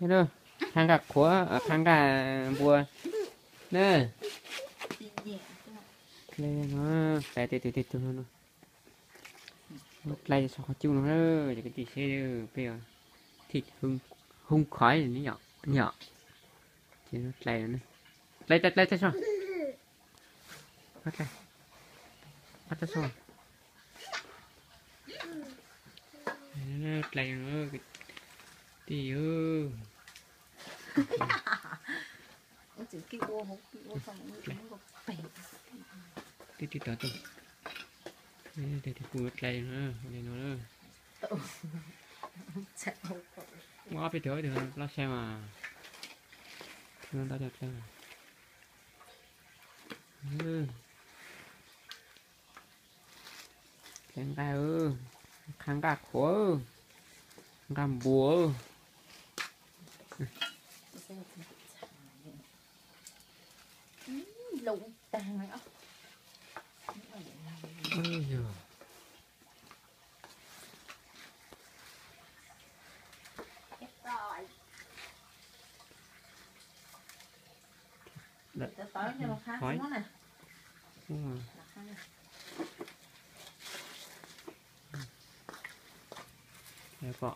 Qha nqaj qhuav, qha nqaj npua na. Hle no, hle tej tug tej tug no. Hle so qhov cub no, ces kwv tij seb peb thij hoo khov yom. Ces hle, hle, hle, hle so. Hle so. Hle, tij, tij tov tuaj. Hle, hle, hle no. Muaj ob peb tug, ob tug loj sai mas. Hle ntau cov hle. Hle nqaj, qha nqaj qhuav, nqaj npua. Khov. Pom.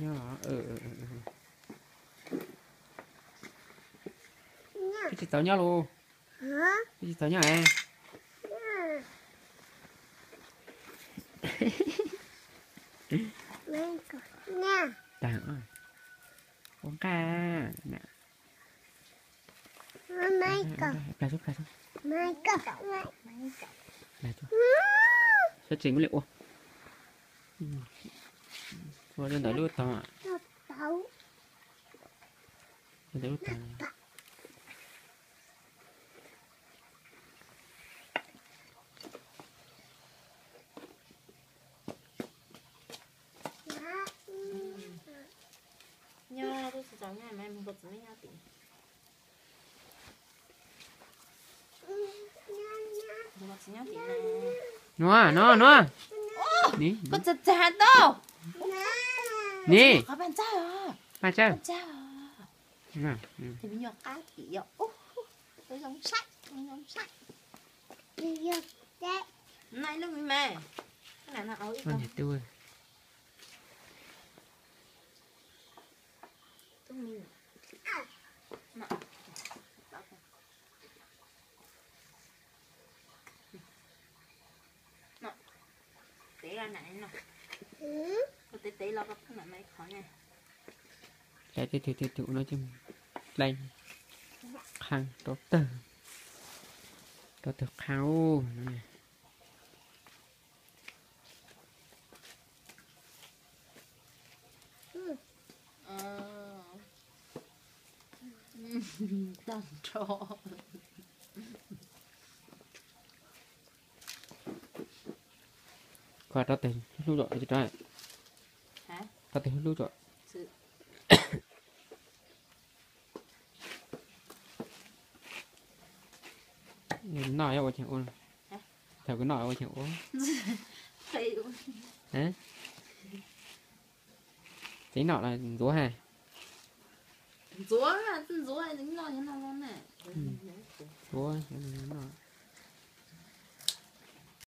Nyob, peb tsis tau nyob lauj. Peb tsis tau nyob. Tag, ua nqaj. Plas, plas, plas. Sab tsees muab li ua. Ua rau ntawm lub tog. Ua ntawm lub tog. Nyob, tus txiv tseem nyob, tus txiv tseem nyob tim. Nua, nua, nua. Ni, koj txawj txawj hais tau. Ni, qhov paj tsawb os. Paj tsawb. Paj tsawb os. Ces me nyuam qab tim yom. Zoo saib, zoo saib. Nai lub me me. Tus me. Tev los na, tev tev los koj pheej mam mai qhov na. Hle tej tug tej tug no ces hle qhang rau tawg, rau tawg qhang ub no. Tag nrho. Koj rau tes hlub hlub tso, tsis rau. Rau tes hlub hlub tso. Noj ua cheem ua. Thaum kuv noj ua cheem ua. Txiv noj los ntxuav ha. Ntxuav, ntxuav, ntxuav noj.